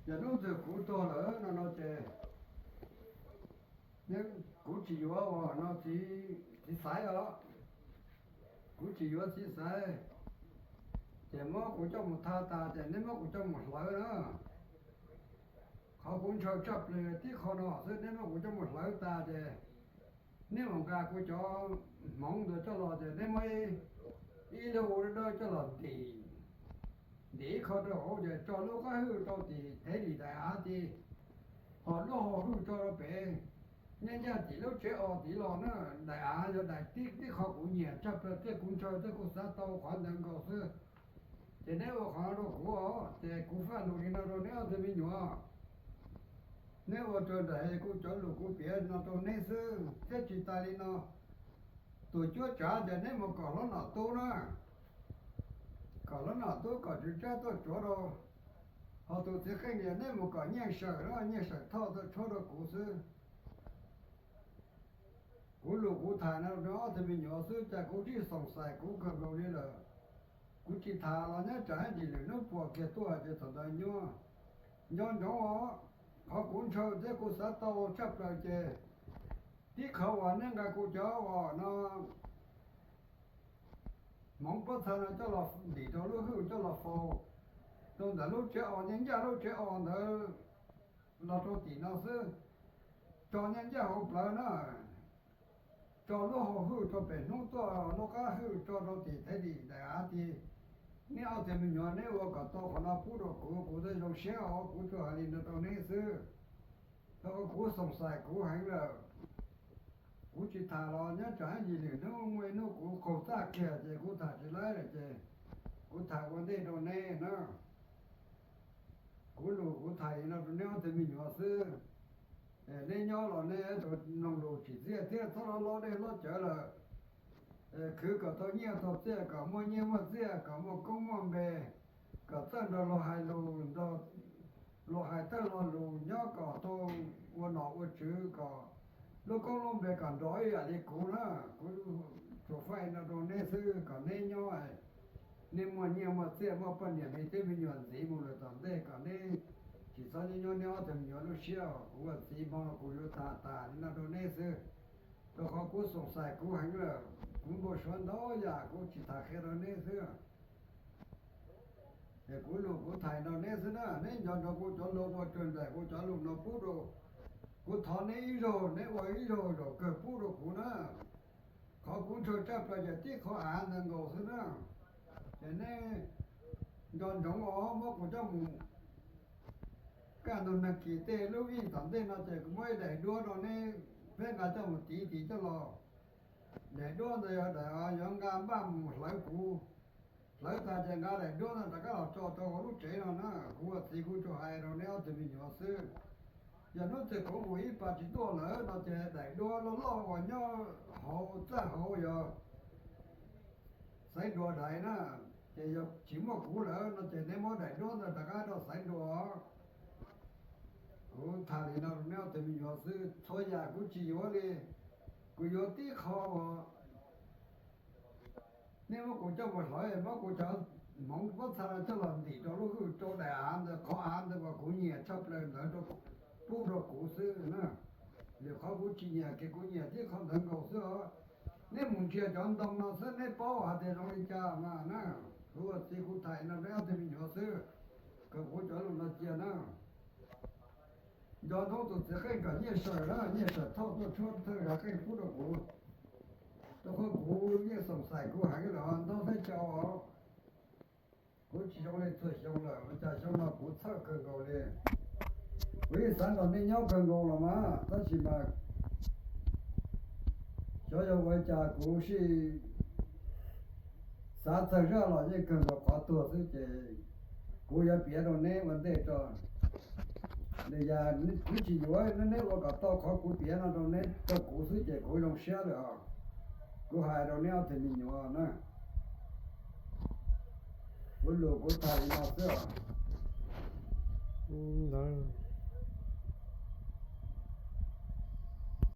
Yog hnub twg kuv tuag lawm no no ces kuv tsis yuav ua no txiv xaiv os. Kuv tsis yuav txiv xaiv, ces muab kuv coj mus tha tas ces neb muab kuv coj mus hlawv na. Qhov kuv ntshaw tshaj plaws tib qho no xwb, neb muab kuv coj mus hlawv tas ces neb mus nqa kuv cov hmoov ntawd coj los ces neb muab ib lub ua dawb dawb coj los ntim, ntim ib qho rau hauv ces tso lub qab hwj rau tim thev lim daim av tid, ho lub hauv hwj tso rau pem. Neb ncaj tim lub tsev os tid los na, daim av yog daim tib tib qho kuv nyiam tshaj plaws thiab kuv ntshaw thiab kuv xav tau qhov ntawd nkaus xwb. Ces neb ua qhov no rau kuv os, ces kuv faj lus li no rau neb ob tug me nyuam. Neb ua raws nraim kuv cov lus kuv piav no rau neb xwb thiab tsis tas li no. Tus cuab tsav ces neb mus kom hlob Nom Tub na, kom hlob Nom Tub kom tswv tsab tuaj tsuav rau. Ho tus txiv qeej ces neb mus kom Nyiaj Sawm na, Nyiaj Sawm Thoj tuaj tshuab rau kuv xwb. Kuv lus kuv tham no rau ob tug me nyuam xwb, cas kuv tsis xoom xais kuv kawg nkaus li lawm. Kuv tsis tham los nyob tsam ib ntsis lwm hnub puas kiag tuaj ces thaum ntawd nyuaj. Nco ntsoov os, qhov kuv ntshaw thiab kuv xav tau tshaj plaws ces tib qho uas neb nqa kuv cov uas no hmoov pob txha no coj los ntim rau lub hwj coj los faus rau ntawm lub tsev os, nyob ncaj lub tsev os ntawd los rau tim no xwb, tso nyob ncaj hauv plawv na, tso lub hauv hwj rau pem hnub tuaj, lub qab hwj tso rau tim thev lim daim av tid. Neb ob tug me nyuam neb ua kom tau qhov no pub rau kuv, kuv thiaj zoo siab os, kuv tsuas hais li no rau neb xwb. Thaum kuv xoom xais kuv heev lawm, kuv tsis tham los nyob tsam ib ntsis lwm hnub muaj ib hnub kuv qaug txaj kiag ces kuv tham tsis laib lawm ces kuv tham ua ntej rau neb na. Kuv lus kuv tham li no rau neb ob tug me nyuam xwb. Neb nyob los neb mloog lus tsim txiaj thiab txhob hlob dej hlob cawv lawm. Khwv kom tau nyiaj tau txiaj, kom muaj nyiaj muaj txiaj, kom muaj koob muaj npe, kom txawj nrog luag hais lus, nrog luag hais thawj lo lus, nyob kom tau ua nom ua tswv, kom lub koob lub npe kom nrov ib yam li kuv na. Kuv tsuas faij no rau neb xwb, kom neb nyob, neb muaj nyiaj muaj txiaj, muaj poj niam me tub me nyuam ntxiv mus lawm tom ntej, kom neb tsis txhob nyob nyob neb ob tug me nyuam lub siab. Kuv ua txiv hmo kuv yuav tham tas li no rau neb xwb, rau qhov kuv xoom xais kuv heev lawm, kuv npau suav ntau yam kuv tsis tham qhia rau neb xwb. Es kuv lus kuv tham rau neb xwb na, neb nco ntsoov kuv cov lus ua raws nraim kuv cov lus no pub rau. Kuv thov neb ib zaug, neb ua ib zaug zaum kawg pub rau kuv na. Qhov kuv ntshaw tshaj plaws ces tib qho av ntawd nkaus xwb na. Ces neb nco ntsoov os, muab kuv coj mus kaj ntug neeg kis tej lub vij tom ntej no ces kuv muab ib daim duab rau neb, peb nqa coj mus tiv tiv coj los. Daim duab ntawd yog daim yuav nqa npaj mus hlawv kuv. Hlawv tas ces nqa daim duab ntawd rov qab los tso rau hauv lub tsev no na. Kuv ua txiv kuv tsuas hais rau neb ob tug me nyuam xwb. Yog hnub twg kuv mus ib pas tsis tuaj lawm no ces daim duab loj loj uas nyob hauv txaj hauv yog Xaiv Duas daim na, ces yog tsis muaj kuv lawm no ces neb muab daim duab ntawd rov qab rau Xaiv Duas. Kuv tham li no rau neb ob tug me nyuam xwb, txhua yam kuv tsis yuav li. Kuv yuav tib qho uas neb muab kuv coj mus hlawv, muab kuv cov hmoov pob txha no coj los ntim rau lub hwj rau daim av ntawd, qhov av ntawd uas kuv nyiam tshaj plaws ntawd pub rau kuv xwb na. Lwm qhov kuv tsis nyiam, ces kuv nyiam tib qho ntawd nkaus xwb os. Neb mus ntsia cov ntoo no xwb neb paub hais tias zoo li cas mas na. Kuv ua txiv kuv tham no rau neb ob tug me nyuam xwb, kom kuv cov lus no cia na. Nco ntsoov tus txiv qeej kom Nyiaj Sawm na, Nyiaj Sawm Thoj tuaj tshuab thawj zav qeej pub rau kuv, rau qhov kuv yeej xoom xaim kuv heev lawm, ntau thawj caug os. Kuv tsis zoo li txhua xyoo lawm, ua cas xyoo no kuv txhawj kawg nkaus li. Kuv yeej xav nrog nej nyob kawg nkaus los mas, tab sis mas xyov yog ua cas kuv sim xav txawg zaj los yeej kawg nkaus qhov tuag xwb ces kuv yuav piav rau neb ua ntej tso. Nws yog kuv tsis yuav, neb ua kom tau qhov kuv piav no rau neb, rau kuv xwb ces kuv zoo siab lawm os. Kuv hais rau neb ob tug me nyuam na, kuv lus kuv tham li no xwb os. Ntawd